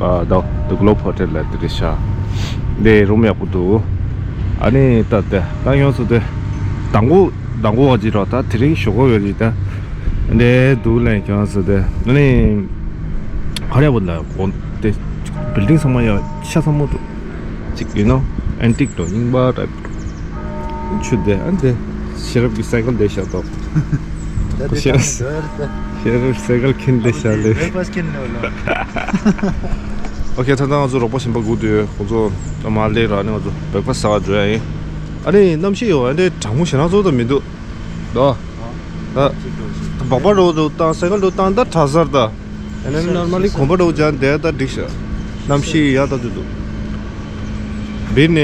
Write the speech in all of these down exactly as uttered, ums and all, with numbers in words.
ཨ་The The Globe Hotel ལ་དེ་རེད་ཤག་འདི་རུམ་ཡག་པོ་འདུག་ཨ་ནི་ད་དེ་ད་ཡོངས་སུ་དེ་དང་པོ་དང་པོ་བ་ཅིག་རོགས། ད་དེ་རིང་ཞོགས་པ་ཡོད་ཅིག་ད་འདི་འདུག་ལན་ཡོངས་སུ་དེ་ཨ་ནི་ག་རེ་བོ་ལ་གོ་དེ་building ཚང་མ་ཡ་ཤ་ཚ་མོ་འདུག་ཅིག you know antique འདྲ་རྙིང་པ་type ཆུ་དེ་ཨ་འདི་ཤེས་རབ་ཀྱི་སའི་ཀལ་དེ་ཤ་ཏོག་ད་དེ་ཤེས་རབ་ཀྱི་སའི་ཀལ་ཁྱེར་དེ་ཤ་ལེ། Breakfast ཁྱེར་འདོད་ལ། ཨོ་ཁེ། ད་ལྟ་ང་ཚོ་རོགས་པ་གཞན་པ་སྒུག་དུས་ཁོང་ཚོ་མར་སླེབས་ར། ཨ་ནི་ང་ཚོ་breakfast ཟ་བར་འགྲོ་ཡ་ཡིན། ཨ་ནི་གནམ་གཤིས་ཡོད་ཨ་འདི་གྲང་མོ་ཞེ་དྲག་ཚོ་ད་མི་འདུག་ད་ད་སྦག་སྦག་འགྲོ་འདུག་ད་སའི་ཀལ་འགྲོ་ད་ད་གྲང་ས་རེད་ད། And then normally གོམ་པ་འདྲ་བོ་བརྒྱབ་བསྡད་ད་འགྲིག་ཤག་གནམ་གཤིས་ཡག་ད་དུ་འདུག་བིར་ནས་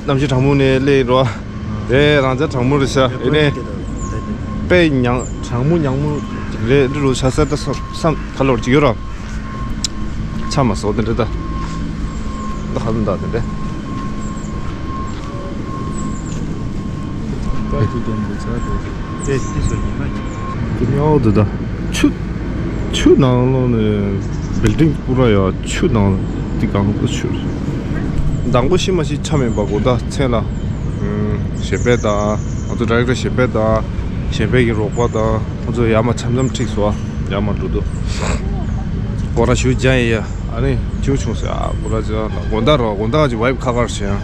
གནམ་གཤིས་གྲང་མོ་ནས་སླེབས་རོགས། དེ་རང་ཅག་གྲང་མོ་རེད་ཤག་ཨེ་ནས་དཔེ་ཉང་གྲང་མོ་ཉང་མོ་རེད་འདྲ་བོ་ཆགས་ས་ད་བསམ་བསམ་ཁ་ལོར་ཅིག་ཡོད་ར། ཆ་མ་སོགས་དེ་འདྲ་ད། ད་ཧ་ལམ་ད་དེ་འདྲ། ད་དེ་དོན་དུ་ཚར་དུ་དེ་དེ་སོ་ཉི་མ་ཉི་མ། ཀི་ཉའོ་དེ་ད་ཆུ་ཆུ་ནང་ལོགས་ནས་building པུ་ར་ཡ་ཆུ་ནང་དེ་གང་དུ་ཆུ། དང་པོ་ཤི་མ་ཤི་ཆ་མེད་པ་གོ་ད་མཚན་ལ། ཨུམ་གཞན་ཕན་དང་ང་ཚོ་director གཞན་ཕན་དང་གཞན་ཕན་གྱི་རོགས་པ་དང་ང་ཚོ་ཡར་མར་འཆམ་འཆམ་ཁྲིད་སོ་ཡར་མར་འགྲོ་དུས། སྐོར་ར་ཞུ་རྒྱ་ཡི་ཡ། ཨ་ནི་ཅུང་ཆུང་ཟེར་ཨ་སྐོར་ར་ཅི་ལ་དགོང་དག་རོ་དགོང་དག་ཅིག་vibe ཁ་ཁར་བྱེད་ཡ།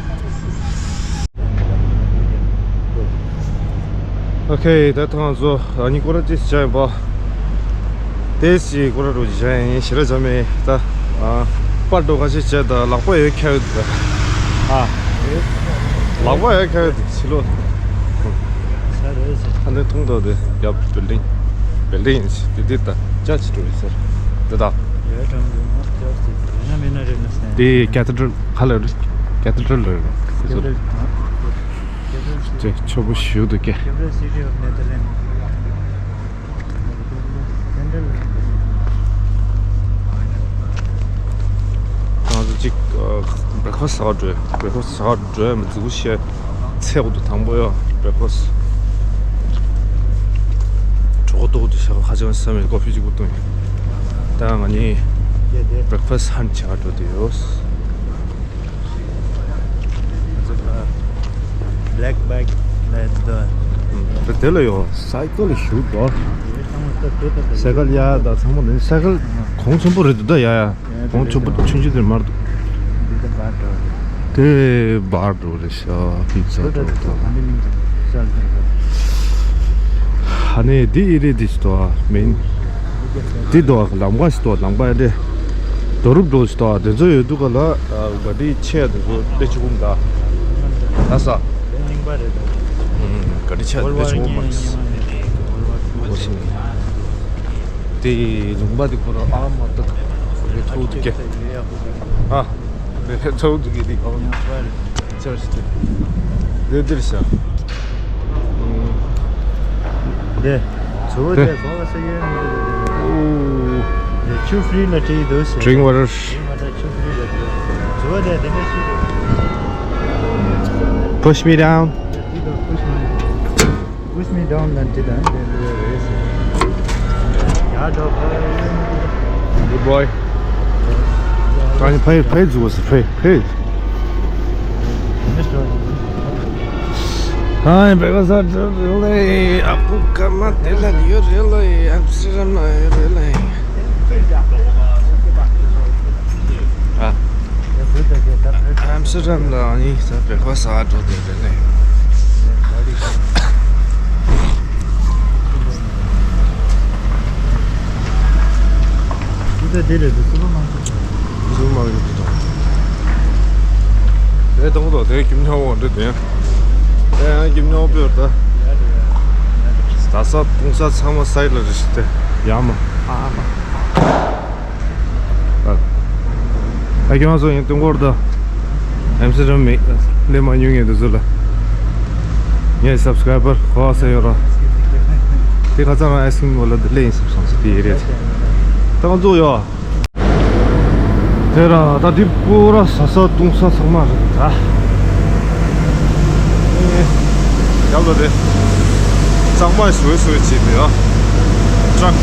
ཨོ་ཁེ། ད་ཐང་ཚོ་ཨ་ནི་སྐོར་ར་ཅི་བྱ་ཡིན་པ། དེ་སི་སྐོར་ར་རུ་བྱ་ཡིན་ཞེ་ར་བྱ་མེད་ད། ཨ་པར་འགྲོ་ཁ་ཤས་བྱས་ད་ལག་པ་ཡོད་ཁྱེར་ཡོད་ད། ཨ་ལག་པ་ཡོད་ཁྱེར་ཡོད་ཕྱི་ལོགས། ས་རེད་ཟེར། ཨ་ནི་མཐོང་ཐོག་དེ་ཡ་building building དེ་དེ་ད་ཅ་ཅི་འགྲོ་ཡིན་ཟེར་དེ་ད། ཡོད་གྲོང་དུ་ང་ཅ་ཅི་ཡོད་ན་མེད་ན་རེད་ན་ཟེར། དེ་cathedral ག་ལ་རེད། cathedral ལ་རེད། Cathedral ཨ། Cathedral དེ་ཆོ་པོ་ཞིག་འདུག་གས། Capital City of Netherlands. Central. ང་ཚོ་གཅིག breakfast ཟ་བར་འགྲོ། breakfast ཟ་བར་འགྲོ་མི་འཛུགས་བཤད་ཚེ་འུ་དུ་དང་པོ་ཡོ། breakfast གྲོགས་ཏོག་ཏུ་ཤ་ཁ་ཅང་ས་མེད་coffee གཅིག་པུ་བཏུང་ཡོད། ད་ང་གཉིས་breakfast hunt བྱ་བར་འགྲོ་དུས་ཡོད། Black bag ལ་འདུག་དེ་ལ་ཡོ་སའི་ཀལ་ཞུ་དོ། སའི་ཀལ་ཡ་ད་ཚང་མ་ལ་སའི་ཀལ་གོང་ཆེན་པོ་རེད་འདུག་ད་ཡ་ཡ། གོང་ཆེན་པོ་ཆུང་ཆུང་དེ་མར་འདུག་དེ་བར་འགྲོ་རེད་ཤག་ཕི་ཛ་འགྲོ་རེད་འདུག་ཨ་ནི་འདི་ཨི་རེད་འདི་ཞིག་འདུག་མིན། འདི་འདུག་ལམ་ཁ་ཞིག་འདུག་ལམ་ཁ་འདི་རྡོ་རུབ་འགྲོ་ཞིག་འདུག་དེ་ཚོ་ཡོད་འདུག་ག་ལ་ག་དེ་ཆེ་དེ་ཚོ་ལས་ཆུ་བུམ་ད། ད་ས། རྙིང་པ་རེད་ད། ཨུམ། ག་དེ་ཆེ་ལས་ཆུ་བུམ་མ་རེད། ཨོ་ཤི། དེ་ལུང་པ་དེ་ཁོ་ར་ཨ་མ་ད་རེ་ཐུག་དུ་སྐྱེ། ཨ། རེ་ཐུག་དུ་སྐྱེ་དེ་ཨ་མ། ཅར་ཅི་དེ། དེ་འདིར་ཤ། དེ། ཚོ་དེ་གོ་བ་ས་ཡོད་མི་འདུག་དེ་ཆུ་free ལ་བྲིས་འདུག་ཟེར། Drink water. Push me down. Push me down ལ་འདི་དང་འདི་འདི་རེད་ཟེར། ཡ་འགྲོ་གོ། Good boy. ཕའི་ཕའི་ཕའི་འཛུགས་པ་ཕའི་ཕའི། ཧའི་བེ་ག་ས་ཏྲ་རེ་ལེ། ཨ་ཕུ་ཀ་མ་དེ་ལ་ཡོད་རེ་ལེ། ཨ་ཕུ་སི་ར་མ་ཡོད་རེ་ལེ། ཚོ་རམ་ལ་ཨ་ནི་ས་བེ་ཁ་ས་འགྲོ་དེ་རེད་ནས། འདི་ད་དེ་རེད་དེ་སུ་ལོ་མང་ཚོ། སུ་ལོ་མང་ཡོད་དོ། དེ་དང་དོ་དེ་ཁྱིམ་ཉོ་བོ་འདྲི་དེ། དེ་ཡང་ཁྱིམ་ཉོ་བོ་ཡོད་ད། ད་ས་དུང་ས་ཚང་མ་སའི་ལ་རེ་ཞིག་དེ་ཡ་མ། ཨ་མ། ཨ་ཁྱོད་ཚོ་ཡིན་དུས་འགོར་དུ། ཨེམ་སི་རམ་མེ་ལས་མ་ཉུང་ངེས་འདུག་ཚོ་ལ། ངའི་སབ་སི་ཀ་རའི་བར་གོ་བ་ས་ཡོད་ར། དེ་ཁ་ཚང་རང་ཨའི་སི་ཀྲིམ་བོ་ལ་འདི་ལས་ཡིན་སབ་སོང་ས་དེ་ཡི་རེད། ད་ང་ཚོ་ཡོད། དེ་ར་ད་འདི་པུ་ར་ས་ས་དུང་ས་ཚང་མ་རེད་ད། ཡབ་ལ་རེད། གཙང་མ་བཟོས་བཟོས་བྱས་ཏེ་ཡ། ཊྲག་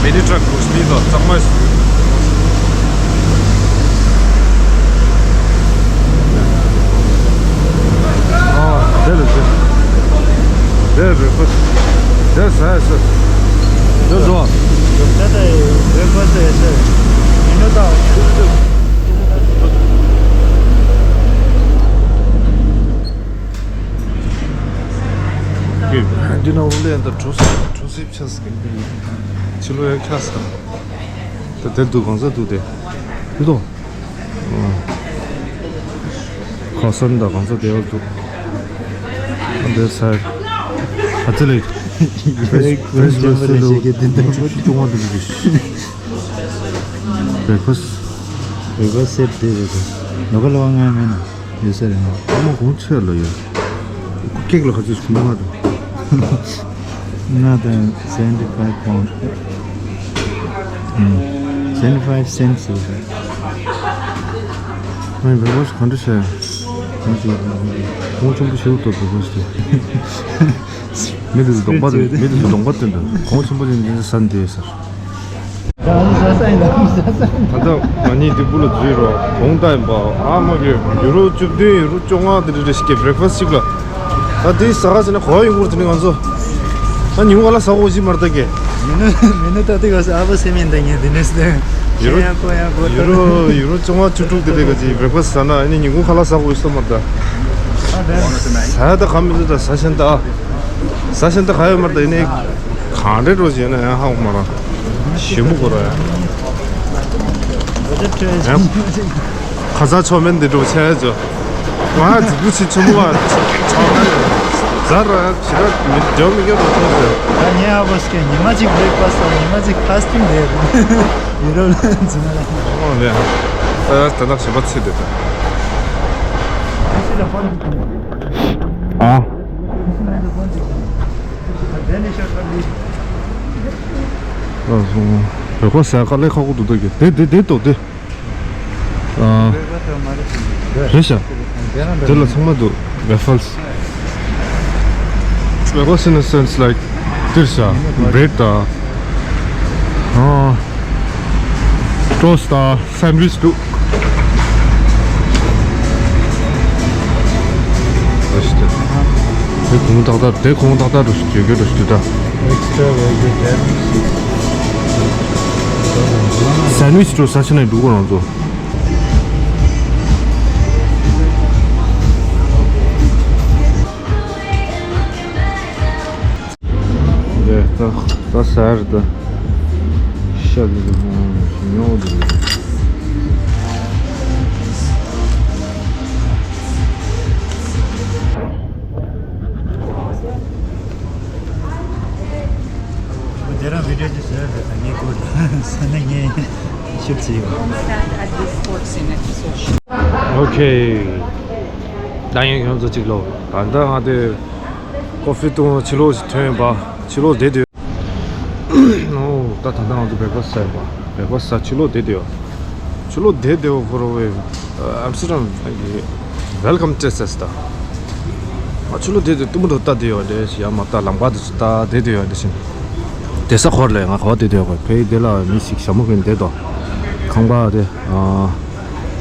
མི་ནི་ཊྲག་གོ་སི་ལི་དང་གཙང་མ་བཟོས། ཨ་དེ་རེད་དེ། དེ་རེད་པ། དེ་ཟ་ཟ། དེ་འགྲོ། འདི་ན་འུ་ལས་འདི་གྲོ་སི་གྲོ་སི་ཕྱག་སྐད་ཕྱི་ལོ་ཡག་ཆགས་སོང་། ད་དེར་འདུག་གང་ས་འདུག་དེ། འདི་དང་། ཁ་སང་དང་གང་ས་དེ་བར་འདུག་འདིར་ས་ཨ་ཙི་ལེ། ཕེ་སི་ཕེ་སི་ཕེ་སི་ལོ་ཅུང་བ་འདུག་བེ་ཁོ་སི། བེ་ཁོ་སི་སེབ་དེ་རེད་དེ། ལོ་ཀ་ལོ་ང་མེད་ན། ཡོད་ས་རེད་ང་། ཨ་མ་གོང་ཆེ་ལ་ཡོད། ཁེག་ལ་ཁ་ཚོད་ཁུ་མ་དང་། ང་དང་seventy five pound. ཨུམ། seventy five cents རེད། ང་བེ་ཁོ་སི་ག་འདྲ་བྱས། ང་ཚོ་གོང་ཆེན་པོ་ཞིག་ཏུ་བེ་ཁོ་སི་དེ། མི་དེ་ཚོ་གདོང་པ་དེ་མི་དེ་ཚོ་གདོང་པ་སྟོན་དུས་གོང་ཆེན་པོ་དེ་འདི་ཟ་འདི་ཟེར། ད་ང་གཉིས་འདི་བུ་ལ་འཛུལ་རོགས་གོང་ལྟ་ཡིན་པ་ཨ་མ་གི་ཡུ་རོ་བཅུ་བདུན་ཡུ་རོ་བཅོ་ལྔ་དེ་འདྲ་རེ་ཞིག་གི་བྷེ་རེག་ཕ་སི་ཅིག་ལ། ད་དེ་ཟ་ག་ཟེར་ན་གོ་ཡོང་གི་རེད་དེ་ནི་ང་ཚོ། ད་ཉིན་གུང་ཁ་ལག་ཟ་གོ་ཅི་མར་ད་གི། མི་ནུ་མི་ནུ་ད་དེ་ག་ཟེར་ཨ་ཕ་སེ་མིན་ད་ངས་དེ་ནས་ཟེར། ཡུ་རོ་ཡང་གོ་ཡང་གོ་ཡུ་རོ་ཡུ་རོ་བཅོ་ལྔ་བཅུ་དྲུག་དེ་འདྲ་ག་ཅིག་བྷེ་རེག་ཕ་སི་ཟ་ན་ཨ་ནི་ཉིན་གུང་ཁ་ལག་ཟ་གོ་ཅི་ས་མར་ད། ཟ་ད་ག་མི་ཟ་ད་ཟ་ཤན་ད། ཟ་ཤན་ད་ག་ཡོད་མར་ད་ཡིན་ནི། གང་འདྲའི་འགྲོ་བྱས་ན་ཡང་ཧ་གོ་མ་ར། ཞིམ་པོ་གོ་ར་ཡ། ཡང་ཁ་ཚ་ཆོ་མེད་འདི་འགྲོ་བྱས་ཡ་ཇོ། ང་རྫིག་པོ་ཆེ་ཆུ་མོ་བ་ཆོ་ན་ཡོད། ཟ་ར་ཞི་ར་མི་འཇོ་མི་འགྱོ་འགྲོ་ཐུབ་ཟེར། ད་ངས་ཨ་བོ་སྐད་ཉི་མ་གཅིག་བྷེ་རེག་ཕ་སི་ཉི་མ་གཅིག་ཕ་སི་ཊིང་རེད། ཡུ་རོབ་ལ་འཛིན་ལ། ཨོ་ལེ། ད་ད་ད་ཞི་བ་ཚེ་འདི་ད། ཨ། ཨ་སོང་། བོད་པ་ཟས་དཀའ་ལས་ཁག་པོ་འདུག་ད་གི་དེ་དེ་དེ་ཏོ་དེ། ཨ། རེད་ཤག་དེ་ལ་ཚང་མ་འདུག་བེ་ཧྥལ་སི། བེ་ཧྥལ་སི་in a sense like དེར་ཤག་བྷི་རེཌ་དང་། ཨ། ཊོ་སི་ཊི་དང་། སན་ཝིཆ་འདུག་དེ་གོང་ཏག་ཏག་དེ་གོང་ཏག་ཏག་འགྲོ་ཞིག་བརྗོད་རྒྱུ་འགྲོ་ཞིག་འདུག་ད། Extra regular. སན་ཝིཆ་འགྲོ་ས་ཆ་ནས་འགྲོ་གོ་རང་ཚོ། འདི་ད་ད་ཟ་རེད་ད། ཤ་འདི་ཉོ་འདི། དེ་རང་བི་ཌིའོ་ཅིག་བཟོས་རེད་ད་ངས་ཀོ་ཟ་ན་ངས་ཤུགས་ཆེ་ཡོད། ཨོ་ཁེ། ད་ཡང་ཡོང་ཚོ་གཅིག་ལོ། ད་ལྟ་ང་དེ་ཀོ་ཧྥི་བཏུང་ཕྱི་ལོགས་ཐོན་པ་ཕྱི་ལོགས་བསྡད་དུས། ཨོ་ད་ད་ལྟ་ང་ཚོ་བེག་ཕ་སི་ཟ་ཡོད་པ་བེག་ཕ་སི་ཟ་ཕྱི་ལོགས་བསྡད་དུས། ཕྱི་ལོགས་བསྡད་དུས་ཁོ་ར་བའི་ཨམ་སི་ཊར་ཌམ་གི་ཝེལ་ཀམ་ཊེ་སི་ཟེར་ད། ང་ཕྱི་ལོགས་བསྡད་དུས་གཏུམ་མོ་འགྲོ་ལྟ་བསྡད་ཡོད་རེད་ཡ་མ་ལྟ་ལམ་ཁ་དུ་ལྟ་བསྡད་དུས་ཡོད་རེད་ཤིང་། བསྡད་ས་ཁོར་ལས་ང་ག་བ་བསྡད་དུས་ཡོད་གོ་ཕའི་དེ་ལ་མི་ཞིག་ཞྭ་མོ་གིན་བསྡད་དོ། ཁང་པ་དེ།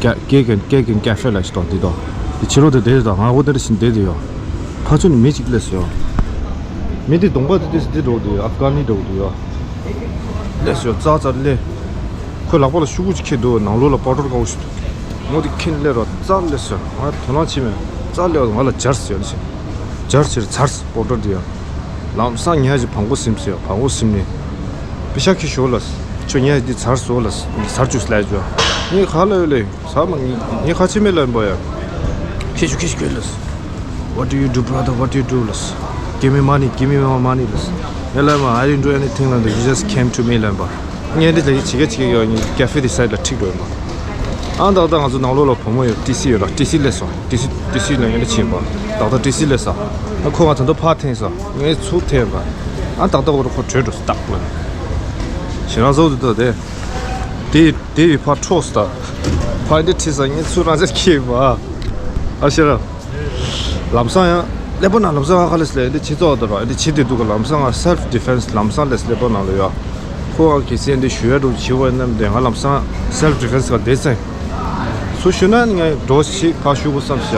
ཀེ་ཀེ་ཀེ་ཀེ་ཀེ་ཧྥེ་ལ་ཞིག་དང་འདི་དང་། འདི་ཕྱི་ལོགས་དེ་བསྡད་དང་ང་འོ་དེ་འདྲ་ཞིག་བསྡད་དེ་ཡོད། ཕ་ཚོ་ནི་མི་གཅིག་སླེབས་སོང་། མི་དེ་གདོང་པ་དེ་དེ་སི་དེ་འགྲོ་དེ་ཨབ་གྷ་ནི་འགྲོ་དེ་ཡོད། སླེབས་སོང་ཙག་ཙག་སླེབས། ཁོས་ལག་པ་ལ་ཤུ་གུ་ཅིག་ཁྱེར་འདུག་ནང་ལོགས་ལ་པའོ་ཌར་དཀར་པོ་ཞིག་འདུག་ངོ་དེ་ཁྱེད་སླེབས་རོགས་རྩ་སླེབས་སོང་། ང་དོ་སྣང་བྱེད་མེད། རྩ་སླེབས་ང་ལ་སྦྱར་ཟེར་ཡོད་ཟེར། སྦྱར་ཟེར་ཚར་སོང་པོ་ཏྲ་དེ་ཡང་། ལམ་སང་ཉལ་ཞིག་བང་གོ་ཟིན་ཟེར་བང་གོ་ཟིན་ནས། པི་ཤ་ཁྱི་ཞོ་ལ། ཁྱོད་ཉལ་འདི་ཚར་སོང་ལ། ཚར་བཅུག་སླེབས་བྱོས། ངས་ཁ་ལ་ཡོད་ལེ། ས་མ་ངས་ཁ་ཆེ་མེད་ལ་ཡིན་པ་ཡ། ཁྱི་ཞོ་ཁྱི་ཞོ་ལ། What do you do, brother? What do you do, ལ། Give me money, give me more money, ལ། ངས་ལ་མ། I didn't do anything, ལ། You just came to me, ལ་མ། ངས་འདི་ལ་ཡི་ཆི་གེ་ཆི་གེ་ཡོད། ངས་ཀེ་ཧྥེ་དེ་སའི་ལ་ཁྲིད་འགྲོ་ཡོད་མ། ཨ་ད་ལྟ་ང་ཚོ་ནང་ལོགས་ལ་བུ་མོ་ཡོད། ཏི་སི་ཡོད་ལ། ཏི་སི་སླེབས་སོང་། ཏི་སི་ཏི་སི་ལ་ངས་འདི་ཕྱིན་པ། ད་ལྟ་ཏི་སི་སླེབས་སོང་། ཨ་ཁོ་ང་ད་ལྟ་ཕར་འཐེན་སོང་། ངས་ཚུར་འཐེན་པ། ཨ་ད་ལྟ་འོ་ར་ཁོ་བྲོས་འགྲོ་སྟག་ལ། ཞེ་དྲག་བཟོ་འདུག་ད་དེ། དེ་དེ་ཡི་ཕར་འཕྲོག་སོང་། ཕར་འདི་ཁྲིད་སོང་། ངས་ཚུར་རང་ཅག་ཁྱེར་བ། ཨ་ཤེས་ར། ལམ་སང་ཡང་། ཀླད་པ་ནང་ལམ་སང་ང་ཁ་ལས་སླེབས། འདི་བྱེད་ཚོགས་དོ་ར། འདི་བྱེད་དེ་འདུག་ག་ལམ་སང་ང་self defense ལམ་སང་ལས་ཀླད་པ་ནང་ལ་ཡོད། ཁོ་ང་གལ་སྲིད་འདི་ཞུ་ཡ་འགྲོ་བྱེད་བ་ན་འདི་ང་ལམ་སང་self defense ག་དེ་ཚེ། སུ་ཞུ་ན་ངས་འགྲོ་ཞིག་ཕར་ཞུ་དགོས་བསམ་ཤག་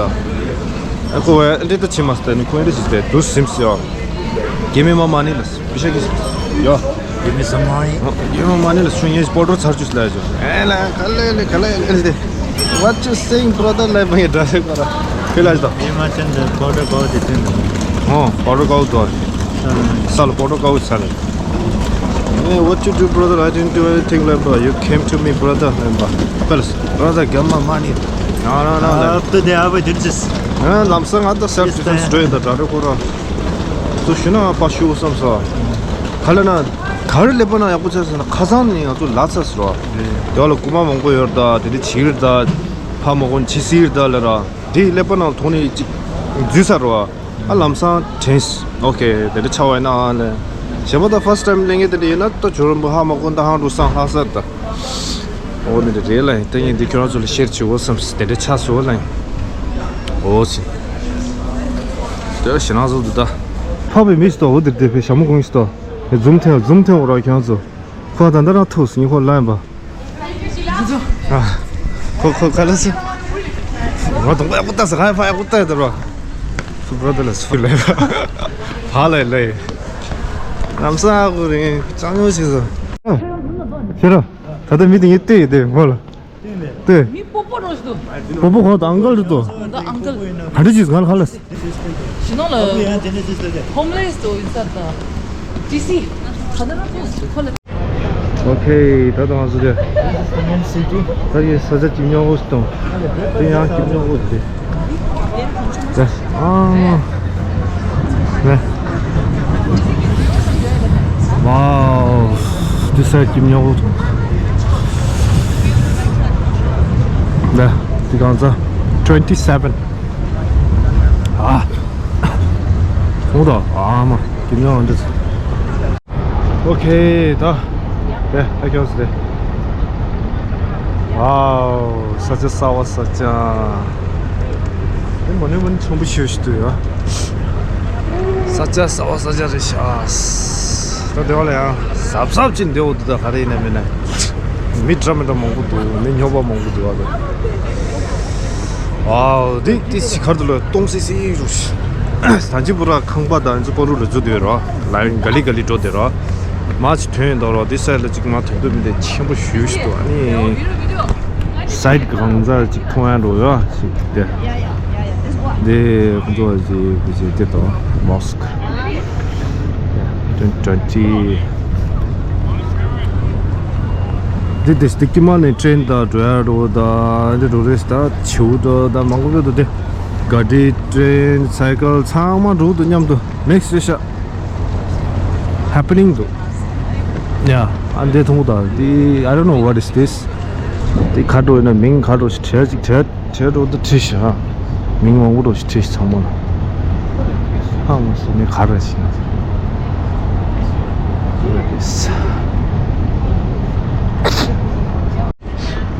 ཨ་ཁོ་བས་འདི་ལྟ་བྱེད་མ་སྟེ་ནི་ཁོ་འདི་བྱེད་དེ་འདུག་སེམས་ཤག Give me my money ལ། པི་ཤ་གི། ཡོ། Give me some money. Give me money ལ། སུ་ངས་པོ་ཏྲ་ཚར་བཅུག་སླེབས་བྱོས། ཨེ་ལ་ག་ལེ་ལེ་ག་ལེ་ལེ་ལེ། What you saying, brother? ལ་མ་ཡི་འདྲ་ཟེར་གོ་ར། ཁྱོད་ལ་ཞིག་དང་། ཡེ་མ་ཅན་དུ་པོ་ཏྲ་གོ་དེ་ཐོན་འདུག་ཨོ། པོ་ཏྲ་གོ་དོ། ས་ལ་པོ་ཏྲ་གོ་ས་ལ། Hey, what you do, brother? I didn't do anything, ལ་མ། You came to me, brother, ལ་མ། Fellas, brother, give my money. No, no, no, no. After the hour, did this. ཨ་ལམ་སང་ང་ད་self defense འགྲོ་ཡིན་ད་དྲ་རེ་ཁོ་ར། སུ་ཞུ་ན་ང་ཕར་ཞུ་བསམ་སོང་། ག་ལ་ན། ག་རེ་ཀླད་པ་ནང་ཡག་པོ་ཆགས་སོང་ན་ཁ་སང་ནས་ང་ཚོ་ལ་ཚ་སོང་ར། དེ་བ་ལ་རྐུ་མ་མང་པོ་ཡོད་ར་ད། དེ་འདྲ་བྱེད་ཀྱི་རེད་ད། ཕ་མ་ཀུན་ཕྱི་སྲིད་རེད་ད་ལ་ར། དེ་ཀླད་པ་ནང་ཐོག་ནས་ཅིག་འཛུལ་ཚར་ར། ཨ་ལམ་སང་དྲན་སོང་། ཨོ་ཁེ། དེ་འདྲ་ཆགས་པ་ཡིན་ན་ཨ་ལེ། གཞན་པ་ད་first time ལེན་མཁན་དེ་འདྲ་ཡིན་ན་ད་ཇོ་རོན་པོ་ཧ་མ་གོ་ད་ཧང་འགྲོ་སང་ཧ་སར་ད། ཨོ་འདི་འདྲ་རེད་ལ། ཡིན་ད་ངས་འདི་ཁྱོད་རང་ཚོ་ལ་ཤེར་བྱེད་འོ་བསམ་སི་དེ་འདྲ་ཆགས་སོང་ལ། ཨོ་སི། དེ་ཞེ་ནང་བཟོ་འདུག་ད། ཕ་བའི་མི་སྟོ་འོ་དེར་དེ་ཕེ་ཞྭ་མོ་གོང་སྟོ། ཛུམ་ཐེངས་ཛུམ་ཐེངས་འོ་ར་ཁྱོད་ཚོ། ཁོ་ད་འདི་རང་ཐུག་སི་ཉི་ཁོ་ལ་ཡིན་པ། ཨ། ཁོ་ཁོ་ག་ལ་སི། ང་དང་པོ་ཡག་པོ་ལྟ་ས་ག་ཡ་ཕ་ཡག་པོ་ལྟ་ཡ་ད་རོ། སུ་བྲོ་ད་ལ་སུ་ལ་ཡ། ཕ་ལ་ལ་ཡ། ལམ་སང་ཨ་ཁུ་རིང་ཅང་ཉོ་ཞིག་སོ། ཤེས་ར། ད་ལྟ་མི་དེ་ངས་བལྟས་ཡོད་དེ་མོ་ལ། ལྟོས། མི་སྤོ་སྤོ་རོ་ཞིག་འདུག་སྤོ་སྤོ་ཁོ་དང་ཨང་ཀལ་རེད་དོ། ད་ཨང་ཀལ། ག་འདྲ་ཅིག་ང་ལ་ཧ་ལ། ཞི་ནོ་ལ། ཧོམ་ལེས་དོ་ཡིན་ས་ད། ཏི་སི། ཁ་ད་ར་ཐོ་ཁོ་ལ། ཨོ་ཁེ། ད་ད་ང་ཚོ་དེ། ད་ཡི་ས་ཆ་གཅིག་ཉོ་གོ་ཞིག་དང་། དེ་ཡང་གཅིག་ཉོ་གོ་ཞིག་དེ། ད། ཨང་། ནས། Wow, this side གྱི་མྱོང་། ད་དེ་གང་ཚ། twenty seven. ཨ། ཁོང་ད་ཨ་མ་གྱི་མྱོང་འདི། ཨོ་ཁེ་ད། དེ་ད་ཁྱོད་སུ་དེ། Wow, ས་ཆ་གསར་པ་ས་ཆ། དེ་མ་ནི་མ་ནི་ཚོང་པ་ཤོད་ཤི་དུ་ཡ། ས་ཆ་གསར་པ་ས་ཆ་རེད་ཤག་ད་དེ་བ་ལ་ཡང་གཟབ་གཟབ་ཅིག་འདེའོ་འདི་ད་ག་རེ་ཡིན་ན་མིན་ན། མི་འདྲ་མི་འདྲ་མང་པོ་འདུག་མི་སྨྱོ་པ་མང་པོ་འདུག་བ་ལ། ཨའོ་འདི་འདི་ཞིག་གར་དུ་ལ་སྟོང་སི་སི་རུ་ཤི། ད་ཅི་པུ་ར་ཁང་པ་དང་ཅི་པོ་རུ་ལ་འཛུལ་དུ་ཡོད་རོ། ལ་ག་ལི་ག་ལི་འགྲོ་དེ་རོ། མ་ཅི་ཐོན་ཡིན་ད་རོ། འདི་སའི་ལ་ཅིག་མ་ཐོན་དུ་མི་འདི་ཆེན་པོ་ཞུ་ཞུ་དུ་ཨ་ནི། སའིད་གང་ཟག་ཅིག་མཐོང་ཡ་འགྲོ་ཡོད་ཞིག་དེ། འདི་ཁོང་ཚོ་ཅིག་ཅིག་དེ་དང་མོ་སི་ཀི། twenty twenty། འདི་དེ་སྟིག་ཀི་མ་ནས་ཀྲེན་དང་འགྲོ་ཡ་འགྲོ་དང་འདི་འགྲོ་རེས་དང་བྱིའུ་དང་དང་མང་པོ་ཡོད་དོ། དེ་ག་དྲི་ཀྲེན་སའི་ཀལ་ཚང་མ་འགྲོ་དུ་མཉམ་དུ་མིག་སི་རེད་ཤག happening འདུག་ཡ། ཨ་འདི་མཐོང་དང་འདི། I don't know what is this. འདི་ག་འགྲོ་ཡིན་ན་མིང་ག་འགྲོ་ཞིག་བྲལ་ཅིག་བྲལ་བྲལ་འགྲོ་འདི་བྲིས་ཤག་མིང་མང་པོ་འགྲོ་ཞིག་བྲིས་ཤག་ཚང་མ་ལ། ཧ་མ་སོ་ནི་ག་རེ་ཞིག་ན།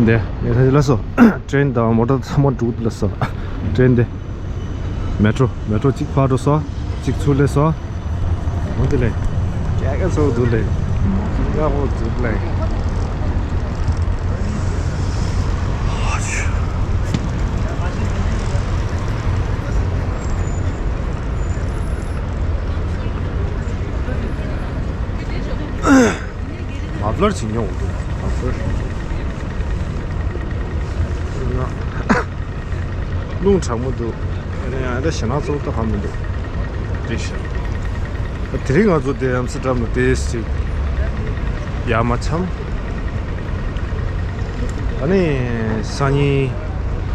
འདི་ངས་ད་ལ་སོ། ཀྲེན་དང་མོ་ཊ་ཚང་མ་འགྲོ་འདི་ལ་སོ། ཀྲེན་འདི། མེ་ཊོ། མེ་ཊོ་གཅིག་ཕར་འགྲོ་སོང་། གཅིག་ཚུར་སླེབས་སོང་། འོ་དེ་ལས། ཀྱག་ཀྱག་ཚོགས་འདུག་ལས། ཡག་པོ་འདུག་ལས། མ་ཕླར་བྱེད་མྱོང་འདུག་མ་ཕླར། ལུང་དྲག་མོ་འདུག་ཨ་ནི་ཨ་ད་ཞེ་ནག་ཚོགས་ད་ཧ་མི་འདུག་དེ་ཤ། དེ་རིང་ང་ཚོ་དེ་ཨམ་སི་ཊར་ཌམ་ལ་དེ་ཞིག་ཡ་མ་འཆམ། ཨ་ནི་སང་ཉིན་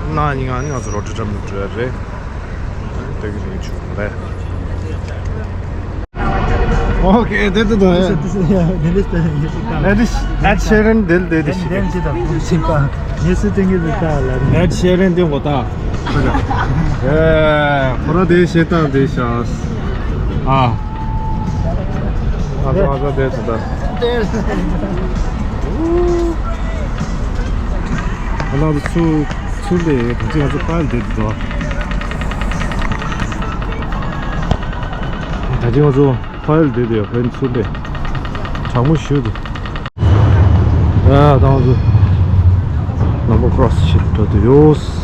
གནངས་ཉིན་ཨ་ནི་ང་ཚོ་རོ་ཊར་ཌམ་ལ་འགྲོ་ཡ་རེད། ཨ་ནི་དེ་གི་རིང་བྱུང་རེད། Okay, དེ་དེ་དེ། Ed Sheeran དེ་དེ་དེ་ཞིག Ed Sheeran དེ་ངོ་ད། ཨེ། ཁོ་ར་དེ་ཞེ་ད་དེ་ཤ། ཨ། ཨ་ཙི་ཨ་ཙི་དེ་ཚོ་ད། ཨ་ལ་ཚུ་ཚུ་ལེ་ད་ཅི་ང་ཚོ་པར་དེ་དེ་དོ། ད་ཅི་ང་ཚོ། ཕ་ཡུལ་འདི་དེ་ཧོན་ཚུར་ལས་གྲང་མོ་ཞུ་དུ། ཡ་དང་དུ་ལམ་བུ་ཁོ་ར་སི་ཞིག་འགྲོ་དུ་ཡོད།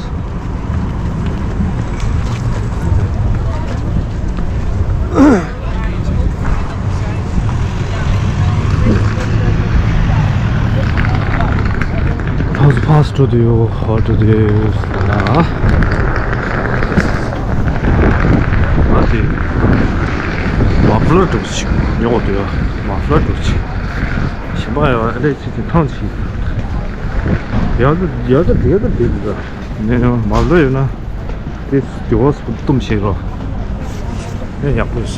ཕ་སུ་ཕ་སུ་འགྲོ་དུ་ཡོད། ཧོ་འགྲོ་དུ་ཡོད་ལ། ཨ་དེ། མ་ཕློ་འགྲོ་ཅིག་ཉོ་དུ་ཡོད། མ་ཕློ་འགྲོ་ཅིག་ཞིམ་པ་ཡོད། ཨ་ལས་ཅིག་ཅིག་ཐང་ཅིག་ཡག་གི་ཡག་གི་དེ་གི་དེ་གི་ནས་ཡང་མ་ཕློ་ཡོད་ན་དེ་དེ་བ་སུ་བཏུམ་བྱེད་རོགས། ཨེ་ཡག་པོ་ཡོད་ས་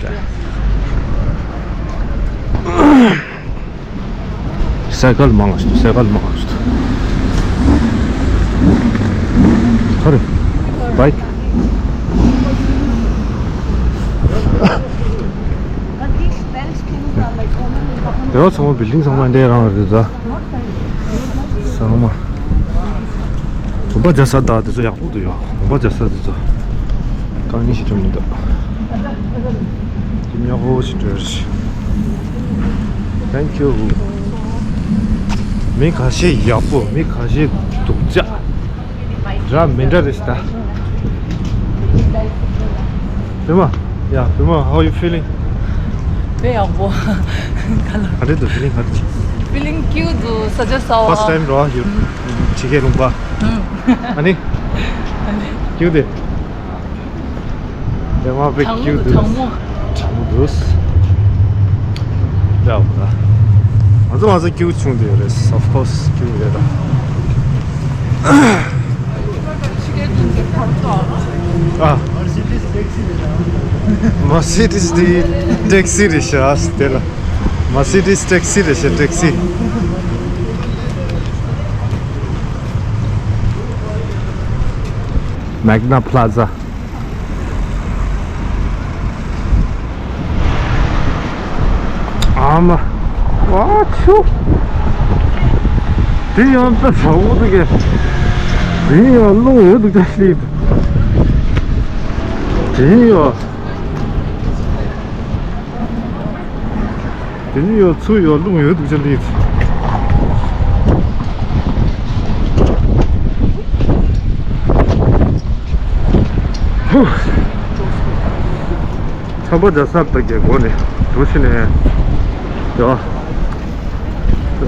རེད། སའི་ཀལ་མང་ང་ཞིག་སའི་ཀལ་མང་ང་ཞིག་ཧ་རེ། བའིཀ་དེ་བ་ཚང་མ་བིལ་ཌིང་ཚང་མ་འདྲ་རང་རེད་ད། ཚང་མ། གོམ་པ་རྒྱག་ས་དག་དེ་ཚོ་ཡག་པོ་འདུག་ཡ། གོམ་པ་རྒྱག་ས་དེ་ཚོ་དཀའ་ངལ་ཞིག་འགྲོ་མི་འདུག་དེ་ཉག་ཧོ་ཞིག་འགྲོ་རེད། Thank you. མི་ཁ་ཤས་ཡག་པོ། མི་ཁ་ཤས་སྡུག་ཅག་འདྲ་མི་འདྲ་རེད་ད། བུ་མོ། Yeah, བུ་མོ, how you feeling? དཔེ་ཡག་པོ། ག་ལ། ག་འདྲ་འདུག feeling ག་འདྲ། Feeling cute འདུག་ས་ཆ་གསར་པ། First time རོ། ཡུ། ཕྱི་རྒྱལ་ལུང་པ། ཨ་ནི། ཨ་ནི། cute དེ། དེ་མ་དཔེ་གྲང་མོ་cute འདུག་དུས། གྲང་མོ། གྲང་མོ་འདུག་འདྲ་བོ་ད། ང་ཚོ་ང་ཚོ་cute བྱུང་དེ་རེད། Of course cute རེད་ད། ཨ། Mercedes དེ་taxi རེད་ཤག་དེ་ལ། Mercedes taxi རེད་ཤག taxi། Magna Plaza། ཨ་མ། ཨ་ཆུ། དེ་ཡང་དཔེ་ཚ་བོ་འདུག་གས། དེ་ཡང་རླུང་ཡོད་འདུག་ཅག་ཤི། དེ་ཡང་། དེ་ནི་ཡོད་ཚུ་ཡོད་རླུང་ཡོད་འདུག་ཅག་ལི། ཧུ། ཚན་པ་རྒྱ་སར་དག་གི་སྒོ་ནས་འགྲོ་ཕྱི་ནས་ཡོད།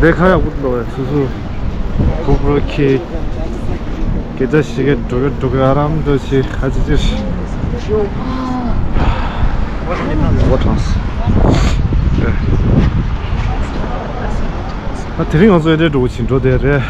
དེ་ཁ་ཡག་པོ་འདུག་བས་སུ་སུ། གུ་པྲོ་ཁི། སྐད་ཆ་ཞིག་གི་འགྲོ་གི་འགྲོ་གི་ཨ་རམ་འགྲོ་ཞིག་ཁ་ཅིག་ཅིག་འོ་གྲངས། ཨ་དེ་རིང་ང་ཚོ་ཨེ་འདྲའི་འགྲོ་གི་ཕྱིན་འགྲོ་དེ་རེད།